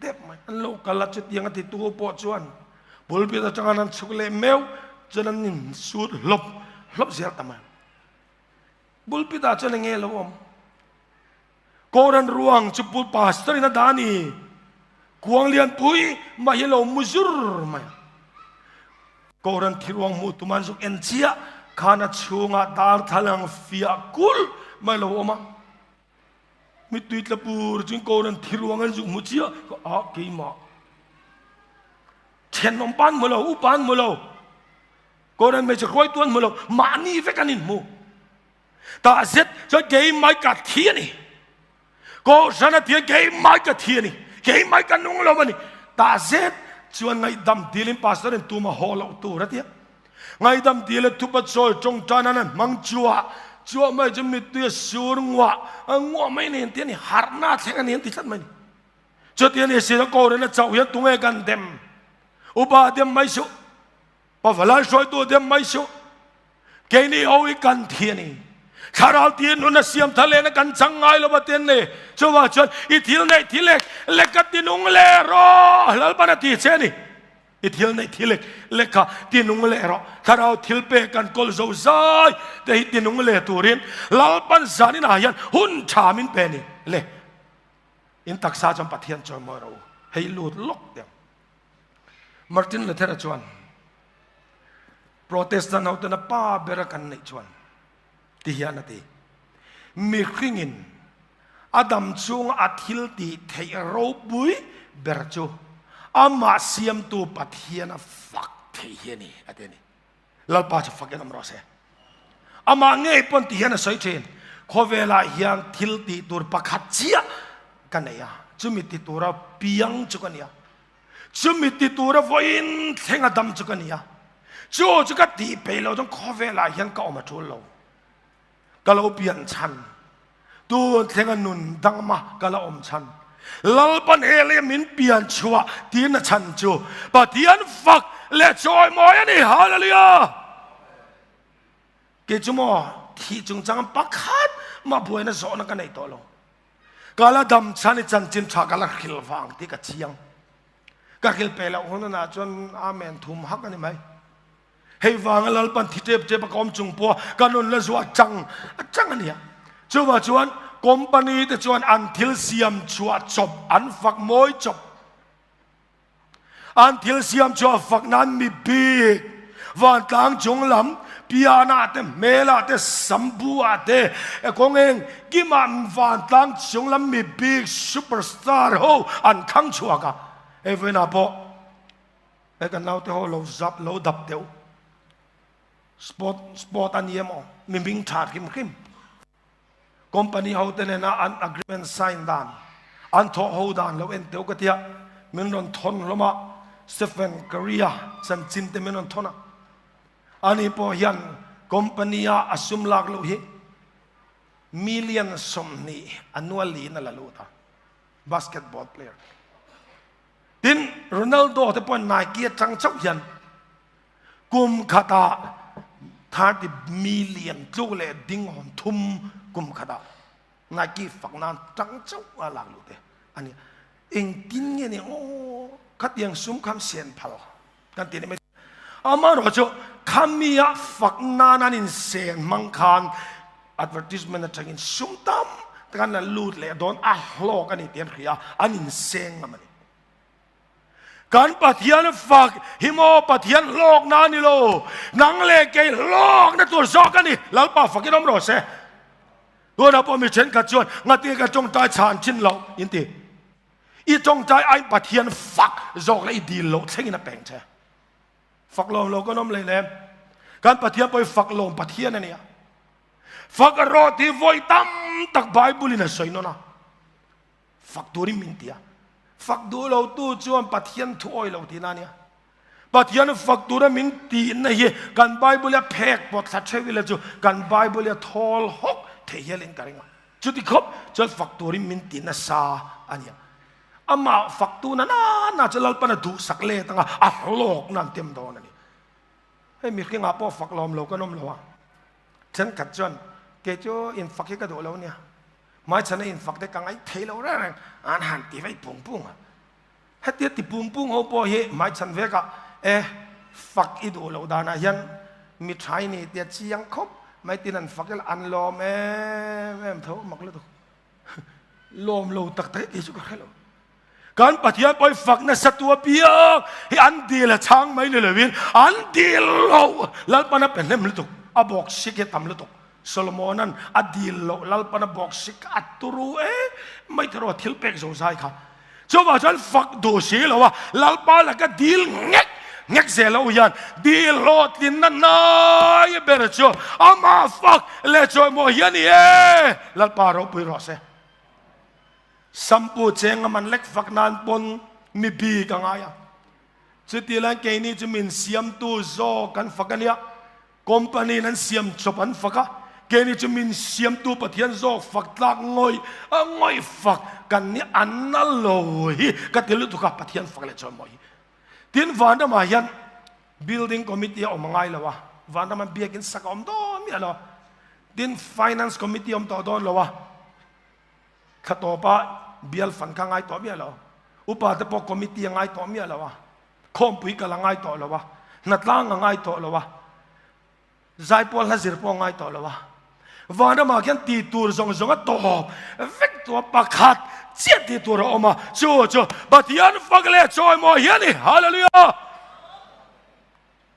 dep mai. An lo kal a, chutiang a titu pawh chuan pulpit atanga an chhuk leh meuh chuan an insut hlawp hlawp zel ta mai. Pulpit ah chuan enge lo awm? Kohhran ruang chu pu pastor in a dah a ni. Kuang lian pui mah hi lo mu zur mai a. Kohhran thi ruang hmuh tum an zuk en chiah khan a chhungah darthlalang fiah kulh mai lo awm a. Mittui tla pur chuan Kohhran thi ruang an zuk hmu chiah a keimah. Thenawm pa an hmu lo, upa an hmu lo, Kohhran hmeichhe hruaitu an hmu lo, mahni vek an inhmu. Tah zet chuan keimah ka thi a ni. Kohhran a thian keimah ka thi a ni. Keimah ka nung lo a ni. Tah zet chuan ngaihdam dilin pastor in tuma haw loh tur a tia. Ngaihdam dil a thupa chawi tawngtan an an hmang chuah chuah mai chu mittui a sur nguah nguah mai ni an ti a ni. Harhna a thleng a ni an ti tlat mai ni. Chuti a ni si Kohhran a chauh hian tunge kan dem? Upa dem mai suh. Pavalai hruaitu dem mai suh. Keini ho hi kan thi a ni. Thlarau tiin nun a siam thar lehna kan chang ngai lo va ten le. Chuvang chuan i thil neih thil lek lek ka tinung le rawh Lalpan a ti che a ni. I thil neih thi lek lek kha tinung leh rawh. Thlarau thil pek kan kawl zo zai te hi tinung leh turin Lalpan zanin ah hian hun tha min pe ni le. In taksa chuan Pathian chawimawi rawh u. Hei lut lawk teh ang. Martin Luther-a chuan Protestant hotena pa bera kan neih chuan ti hian a ti, Mihringin a dam chhunga a thil tih theih ropui ber chu amah siamtu Pathian a fak thei hi a ni, a ti a ni. Lalpa chu fakin awm rawh se. Amah ngei pawn ti hian a sawi thin, Khawvelah hian thil tih tur pakhat chiah ka nei a, chumi ti tura piang chu ka ni a, chumi ti tura vawiin thleng a dam chu ka ni a, chu chu ka tih peih loh chuan khawvelah hian ka awm a tul lo. Ka lo pian chhan, tun thlenga nun dangma ka la awm chhan, Lalpan he leh min pian chhuah tiin a chhan chu Pathian fak leh chawimawi a ni. Hallelujah! Kei chu maw thih chungchang pakhat mah buaina zawhna ka nei tawh lo. Ka la dam chhan i chanchin tha ka la hril vang tih ka chiang. Ka hril pe loh hunah chuan Amen thum hak a ni mai. Hei vanga Lalpan thi tep tep a ka awm chung pawh ka nun la zuah chang a chang a nia. Chuvah chuan company te chuan an thil siam chhuah chawp an fak mawi chawp. An thil siam chhuah fak nan mi bik vantlang chung lam pianah te hmelah te sambu-ah te kawng eng kimah vantlang chung lam mi bik superstar ho an thlang chhuak a. Hei vawiinah pawh He kan naute ho lo zap lo dap deuh sport sport a ni emaw mi hming tha hrim hrim company ho te nena an agreement sign dan an thawh ho dan lo en teuh ka tia min rawn thawn hlawm a Stephen Curry a chanchin te min rawn thawn a ani pawh hian company a a sum lak loh hi million 20 annually in a la lut a basketball player Tin, Ronaldo te pawhin Nike atang chauh hian kum khatah 30 million tluk leh ding hawn thum kum khatah Nike fak nan tang chauh a lak luh te a ni. Engtin nge ni aw khatiang sum kham sen phal kan ti ni mai. Amaherawh chu khami a fak nan an insen hmang khan advertisement atangin sum tam tak an la lut leh dawn a hlawk a ni tih an hria a, an inseng ngam a ni. Kan Pathian fak hi maw Pathian hlawkna a ni lo, nang leh kei hlawkna tur zawk a ni. Lalpa fakin awm rawh se. Tunah pawh mi thenkhat chuan ngati ka tawngtai chhan thin loh in ti. I tawngtai aiin Pathian fak zawk leh i dil loh thlengin a peng che. Fak lawm lo kan awm leh lem. Kan Pathian pawh hi fak lawm Pathian a nia. Fak a rawh tih vawi tam tak Bible in a sawi nawn a. Fak turin min ti a. Fak duh lo tu chuan Pathian thu awi lo tihna a nia. Pathian fak tura min tihna hi kan Bible a phek pawt thla theuh ila chu kan Bible a thawl hawk thei hialin ka ring a. Chuti khawp chuan fak turin min ti nasa a nia. Amah faktu na na na chu Lalpan a duhsak let anga a hlawkna an tem dawn a ni. Hei mihringah pawh fak lawm lo kan awm lo a. Thenkhat chuan kei chu infak hi ka duh lo nia. Hmaichhana infak te ka ngaih thei lo reng reng an han ti vei pung pung a. Hetia ti pung pung ho pawh hi hmaichhan vekah e fak i duh loh danah hian mi tha i ni tia chiang khawp mai tin an fak ila an lawm em em tho mak lutuk. Lawm lo tak tak hi chu ka hre lo. Kan Pathian pawh hi fak nasa tu apiang hi an dil a chhang mai ni lovin an dil lo Lalpan a pe hnem lutuk a bawk sik hi a tam lutuk. Solomona'n a dil loh Lalpan a bawk sik a turu e mai te rawh thil pek zo zai kha. Chuvang chuan fak duh si lo a Lalpa laka dil ngek ngek zel lo hian dil hlawhtlinna hnai ber chu amah fak leh chawimawi hi a ni e. Lalpa ropui rawh se. Sampu cheng a man lek fak nan pawn mi bik a ngai a. Chuti lai keini chu min siamtu zawk kan fak a nia. Company in an siam chawp an fak a, keini chu min siamtu Pathian zawk fak tlak ngawih a ngawih fak kan ni an na lo hi ka ti lutuk a, Pathian fak leh chuan maw hi. Tin vanramah hian building committee a awm a ngai lo a, vanramah biakin sak a awm dawn miah lo a, tin finance committee a awm tawh dawn lo a, thla tawpa bial fan kha ngai tawh miah lo, upa te pawh committee a ngai tawh miah lo a. Khawmpui kal a ngai tawh lo a, hnatlang a ngai tawh lo a, zaipawl hla zir pawh a ngai tawh lo a. Vanramah khian ti tur zawng zawng a tawp vek tu a, pakhat chiah ti tur a awm a, chu chu Pathian fak leh chawimawi hi a ni. Hallelujah!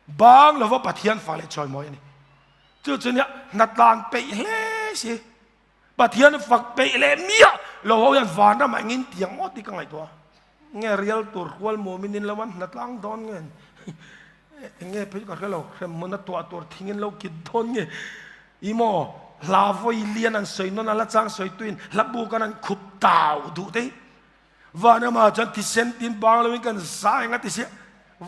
Bang lova Pathian fak leh chawimawi a ni. Chu chu nia hnatlan peih hle si. Pathian fak peih leh miah lo ho hian vanramah engin tiang ngawt hi ka ngaihtuah a. Nge rial tur hual mumin in lo an hnatlang dawn nge enge phei ka hre lo hremhmun a tuah tur thing in lo kit dawn nge i maw hla vawi lian an sawi nawn a la chang sawi tuin hla buk an an khup tau duh te hi vanramah chuan thisen tin bang loin kan zai anga ti sia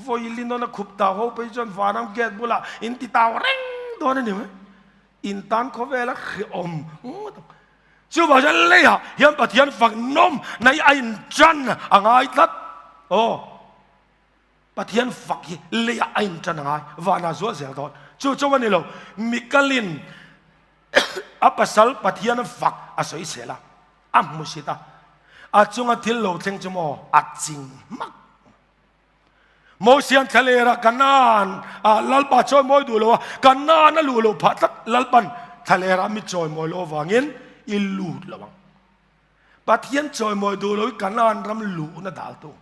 vawi li nawn a khup tau ho phei chuan vanram gate bulah in ti tau reng dawn a ni mai. In tan khawvel a hrehawm ngawt ang. Chuvang chuan leiah hian Pathian fak nawm na hi a intan a ngai tlat. Aw, Pathian fak hi leiah a intan a ngai, vanah zual zel dawn. Chu chu a ni lo, Mikalin a pasal Pathian fak a sawi sel a, a hmusit a, a chunga thil lo thleng chu maw a ching hmak. Mosian thlalera Kanaan ah Lalpa chawimawi duh lo a, Kanaan a luh loh phah tlat Lalpan thlalera mi chawimawi loh avangin i lut lo ang. Pathian chawimawi duh lo hi Kanaan ram luhna daltu.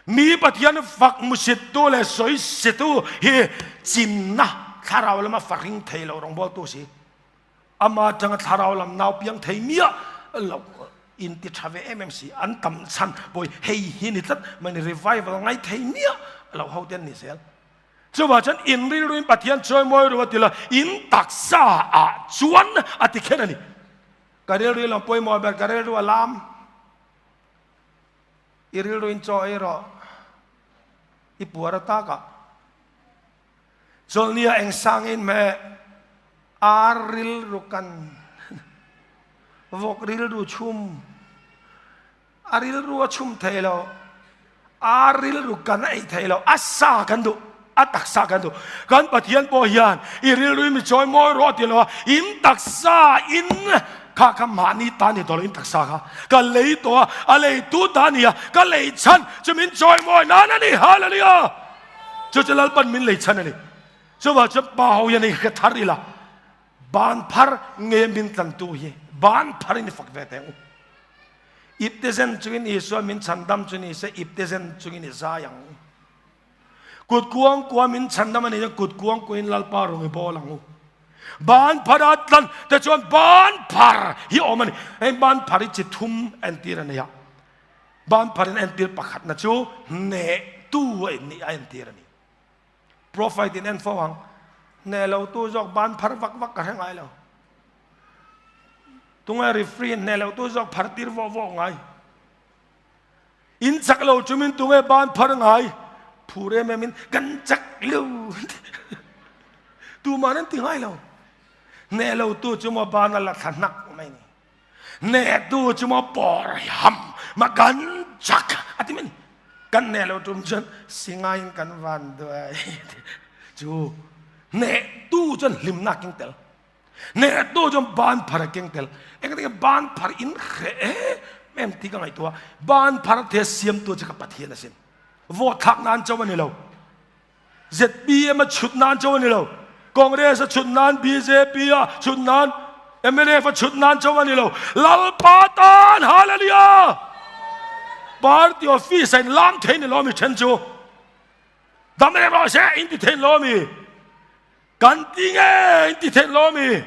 Mi Pathian fak hmusittu leh sawisetu hi chinna thlarau lama fahring thei lo rawngbawltu si. Ama atanga thlarau lam nau piang thei miah lo in ti tha ve em em si an tam chhan pawh hei hi ni tlat mai ni revival ngai thei miah lo ho te an ni zel. Chuvah chuan in rilruin Pathian chawimawi ru a ti lo, in taksa ah chuan a ti kher a ni. Ka rilru lam pawimawh ber ka rilru a lam. I rilruin chaw ei rawh i puar atakah. Chawlhnia eng sangin hmeh ar rilru kan vawk rilru chhum a rilru a chhum thei lo ar rilru kan a ei thei lo a sa kan duh a taksa kan duh kan Pathian pawh hian i rilru in mi chawi mawi rawh ti lo a in taksa in kha kha mahni ta ni tawh lo in taksa kha ka lei tawh a a lei tu ta ni a ka lei chhan chu min chawi mawi nan a ni hallelujah Chu chu Lalpan min lei chhan a ni. Chuvah chuan pa ho hian hei hre thar ila, ban phar nge min tlantu hi ban pharin i fak ve teh ang u. Ipte zen chungin Isua min chhandam chu ni se ipte zen chungin i zai ang u. Kut kuang kua min chhandam a nih chuan kut kuang kuain Lalpa rawng i bawl ang u. Ban phar a tlan te chuan ban phar hi awm a ni. Heng ban phar hi chi thum entir a nei a. Ban pharin entir pakhatna chu hnehtu a in a entir a ni. Profile in en fo ang. Hneh lo tu zawk ban phar vak vak ka hre ngai lo. Tunge referee in hneh lo tu zawk phar tir vawh vawh ngai. In chak lo chumin tunge ban phar ngai. Phur em em in kan chak lo. Tuman an ti ngai lo. Hneh lo tu chu maw ban a la thla hnak mai ni. Nehtu chu maw pawr ham ma kan chak a ti min kan neh lo tum chuan singai in kan van duai chu nehtu chuan hlimna keng tel nehtu chuan ban phar a keng tel engati nge ban phar in hre em ti ka ngaihtuah ban phar the siamtu chu ka Pathian asin vote thlak nan chauh a ni lo ZPM a chhut nan chauh a ni lo. Congress a chhut nan, bjp a chhut nan, mnf a chhut nan chauh a ni lo. Lalpa tan Hallelujah! Party office a in lam thei ni lo mi then chu. Dam reng rawh se in ti thei lo mi. Kan ti nge in ti thei lo mi.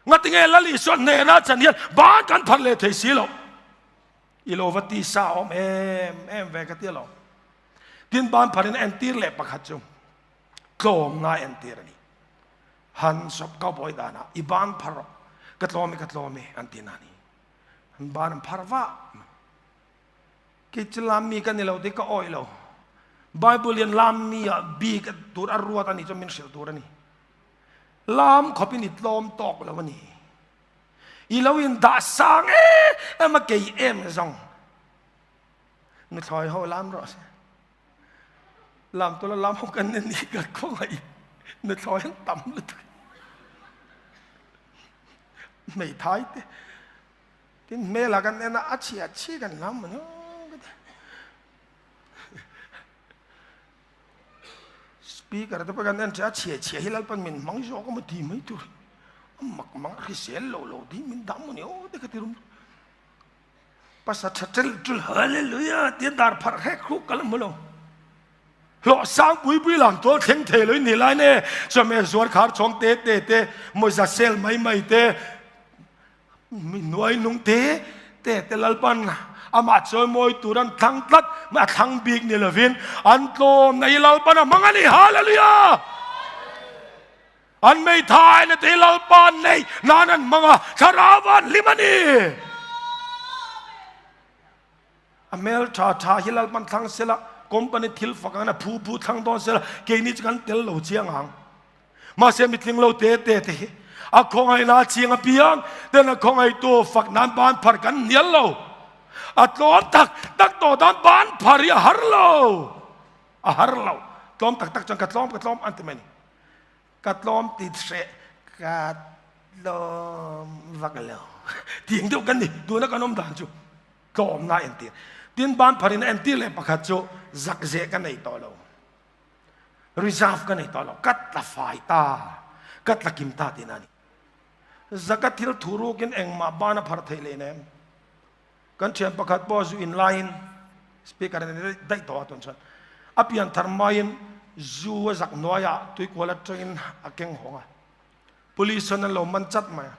Ngatinge Lal Isua hnena chan hian ban kan phar leh thei si lo. I lo va ti sa awm em em ve ka ti alawm. Tin ban pharin entir leh pakhat chu tlawmna entir a ni. Han sawp cowboy danah i ban phar rawh, ka tlawm e ka tlawm e an ti na ni. An ban an phar vah. Kei chu lam mi ka ni lo tih ka awih lo. Bible hian lam mi ah bik tur a ruat a nih chuan min hrilh tur a ni. Lam khawpin i tlawm tawk lo a ni. I lo in dah sang em a kei em zawng. Nuthlawi ho lam rawh se. Lam tula lam ho kan ni ni ka khawngaih nuthlawi an tam lutuk. Hmeithai te tin hmel ah kan en a a chhia chhi kan lam mawni. Speaker te pawh kan en ṭha a chhia chhia hi Lalpan min hmang zawk emaw ti mai tur a mak mang a hrisel lo lo ding min dam maw ni aw te ka ti rum. Pasa ṭha ṭel ṭul Hallelujah tia dar pharh hrek hruk ka la hmu lo. Hlawh sang pui pui lam tual thleng thei lo in ni lai ne chawhmeh zuar khar chhawng te te te mawza sel mai mai te mi nuai nung te te te Lalpan amah chawimawi tur an thlang tlat a thlang bik ni lovin an tlawm na hi Lalpan a hmang a ni Hallelujah! An hmeithai na te Lalpa nei nan an hmang a, thlarau an hlim a ni. A hmel tha tha hi Lalpan thlang sela, company thil fak angin a phu phu thlang dawn sela, keini chu kan tel lo chiang ang. Mahse mitling lo te te te hi a khawngaihna a chiang apiang ten a khawngaihtu fak nan ban phar kan hnial lo. A tlawm tak tak tawh dan ban phar hi a har lo. A har lo. Tlawm tak tak chuan ka tlawm ka tlawm an ti mai ni. Ka tlawm ti hreh ka tlawm vak lo tiang deuh kan ni tuna kan awm dan chu tlawmna entir tin ban pharin a entir leh pakhat chu zakzeh ka nei tawh lo reserve ka nei tawh lo ka tla fai ta ka tla kim ta tihna a ni zaka thil thu rukin engmah ban a phar theih leh nem Kan thian pakhat pawh zu in laiin speaker a ni daih tawh a tun chuan a pian thar maiin zu a zak hnuaiah tuikual atangin a keng hawng a, police chuan an lo man chat mai a,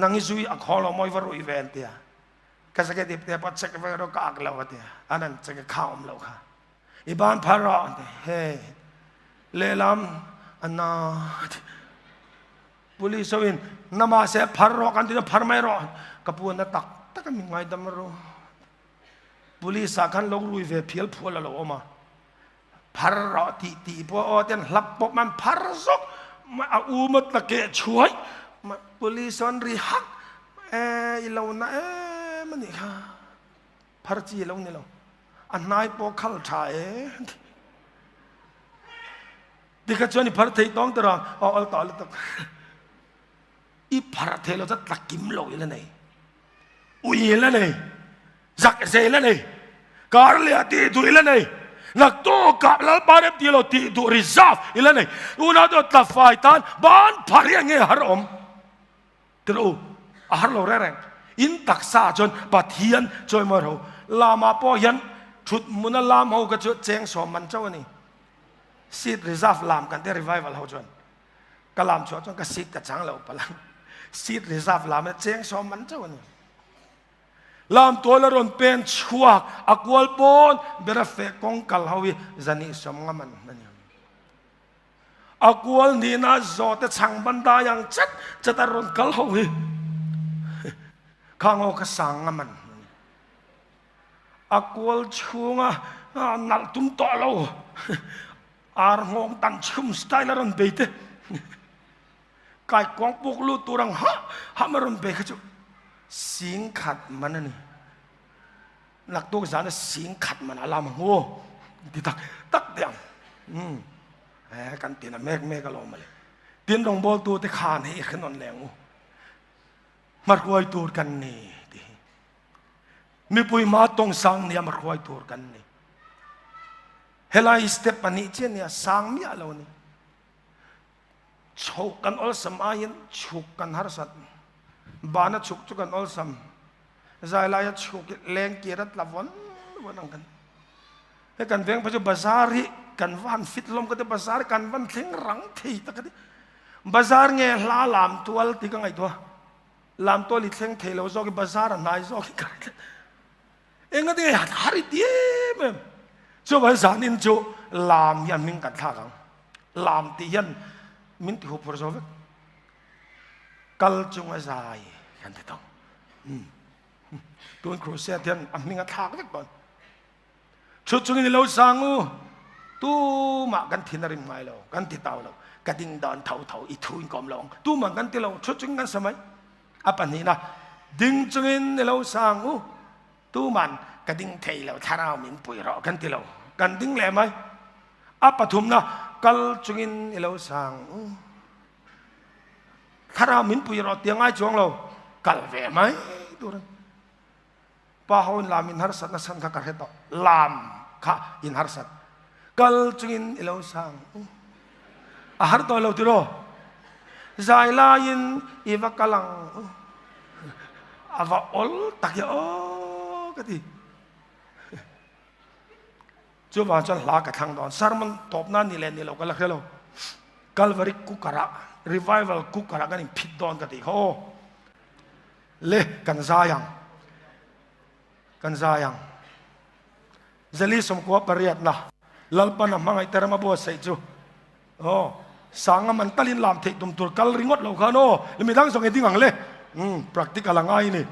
nang hi zu hi a khaw lo maw i va ruih ve an ti a, ka jacket ip te pawh check vek rawh ka ak lo a ti a, an han check a kha awm loh kha i ban phar rawh an ti hei lehlam a na a ti. Police ho in na mahse phar rawh kan ti chuan phar mai rawh ka pu na tak tak a min ngaidam ru. Police ah khan lo rui ve phial phual a lo awm a, phar rawh tih tih pawh aw ten hlap pawp man phar zawk a u ma tla keh chhuai police an ri hak e i lo na em a nih kha phar chi lo ni lo a hnai pawh khal tha e. Tikha chuan i phar thei tawng te rang aw al tawh lutuk. I phar thei lo chu tla kim lo i la nei. Ui la nei. Zak zei la nei. Kar leh tih duh i la nei. Naktuk kah Lalpa rem ti lo tih duh reserve i la nei. Unau te tla fai tan ban phar hi enge har awm. Tirh u, a har lo reng reng. In taksa ah chuan Pathian chawimawi ro. Lamah pawh hian thut hmuna lam ho kha chu cheng sawm man chauh a ni. Seat reserve lam kan te revival ho chuan ka lam chhuah chuan ka seat ka chang lo palang. Seat reserve lam cheng sawm man chauh a ni. Lam tual a rawn pen chhuak a kual pawn bera feh kawng kal ho hi zani sawm nga man a ni. A kual nihna zawhte chhang ban dai ang chat chat a rawn kal ho hi khang ho kha sang a man. A kual chhunga nalh tum tawh lo ar nghawng tan chhum style a rawn bei te kaikuang puk lut tur ang hah hah a rawn bei kha chu sing khat man a ni. Naktuk zan a sing khat man a lam ang u ti tak tak te ang. Um eh kan tin a mek mek alawm mawle. Tin rawngbawltu te khan hei i hrenawn leng u. Hmahruai tur kan ni ti hi. Mipui hma tawng sang nia hmahruai tur kan ni. Helai step pahnih chiah nia sang miah lo ni. Chhoh kan awlsam aiin chhuk kan harsat. Bana chhuk chu kan awlsam. Zai laia chhuk hi leng kir a tla vawn vawn ang kan. He kan veng phei chu bazar hi kan va han fit hlawm ka ti bazar kan van thleng rang thei tak ka ti. Bazar nge hla lam tual ti ka ngaihtuah. Lam tual i thleng thei lo zawk i bazar a hnai zawk i ka Enga tinge har i ti em em. Chuan zanin chu lam hian hming kan thlak ang. Lam tih hian min ti huphur zo vek. Kal chunga zai kan ti tawh. Tun crusade hian a hming a thlak vek dawn. Chut chungin i lo sang u. Tumah kan thin a rim ngai lo, kan ti tau lo. Ka ding dan tho tho i thu in ka awm lo ang. Tumah kan ti lo, chut chungin kan sa mai. A pahnihna, ding chungin i lo sang u. Tuman ka ding thei lo, thlarau min pui rawh kan ti lo. Kan ding leh mai. A pathumna, kal chungin i lo sang u. Thlarau min pui rawh ti a ngai chuang lo, kal ve mai tur a ni. Pa ho in lam in harsat na chhan kha ka hre tawh. Lam kha in harsat. Kal chungin i lo sang u. A har tawh lo tiraw? Zai laiin i va kal ang u. A va awl tak i aw ka ti. Chuvang chuan hla ka thlang dawn. Sermon tawp nan ni leh ni lo ka la hre lo. Calvary cooker ah, revival cooker ah kan inphit dawn ka tih kha aw. Le kan zai ang. Kan zai ang. Zali 98 na Lalpan a hmangaih te rama buatsaih chu aw sanga man talin lam theih tum tur kal ringawt lo khan aw midang zawng e ding ang le um practical a ngai ni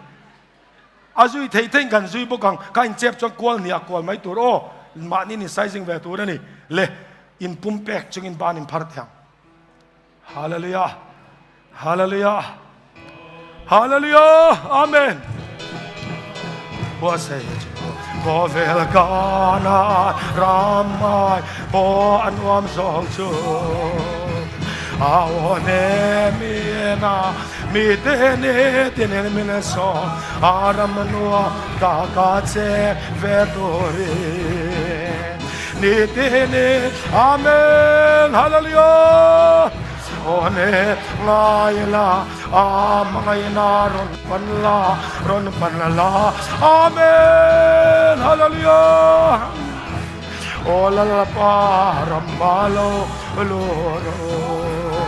a zui theih theih kan zui bawk ang ka in chep chuan kual hnih a kual mai tur aw mahni in sizing ve tur ani le in pum pek chungin ban in phar thiang Hallelujah Hallelujah Hallelujah Amen Buatsaih chu khawvel kana ramai pawh a nuam zawk chu a ne mina mi te ni tinin min sawm a ram nua ta ka che ve turin Ni te ni Amen Hallelujah Aw ne ngai la a mangai na ron pan la ron pan la Amen Hallelujah Aw lalpa ram ma lo lu ro.